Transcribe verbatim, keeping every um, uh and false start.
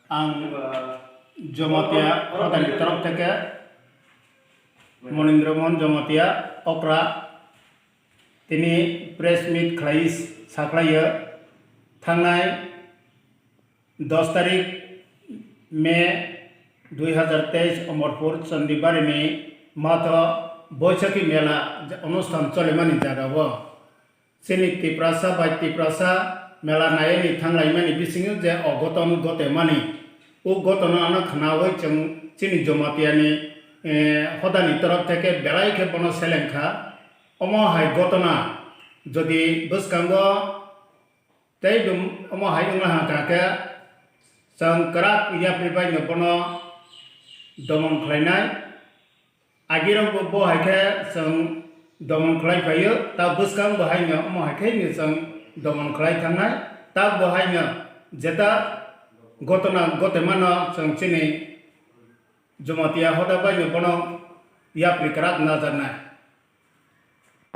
Ang Jamatia hodani torof theke Monindra Mohan Jamatia okra tini press meet khlai sakhlaiyo thangnai dos tarik May dui hazar teis Omorpur Chandibari ni matho Boisakhi mela onusthan cholimani jagao. Chini Tiprasa bai Tiprasa mela naiwi thanglaimani bisingo je o goton gotemani, o gotono ano khnaui chwng chini Jamatia ni, eh, hodani torof theke belai khe bono seleng kha. Omo hai gotona jodi bwskango tei bw-, omo hai wngna hwnkha khe chwng kwrak yapri bai no bono domon khlainai. Agirok bo, bo hai khe chwng domon khlai phaio, ta bwskang bo haino omo hai khe no chwng domon khlai thangnai. Ta bo haino jeta gotona gotemano chwng chini Jamatia hoda bai no bono yapri kwrak najaknai.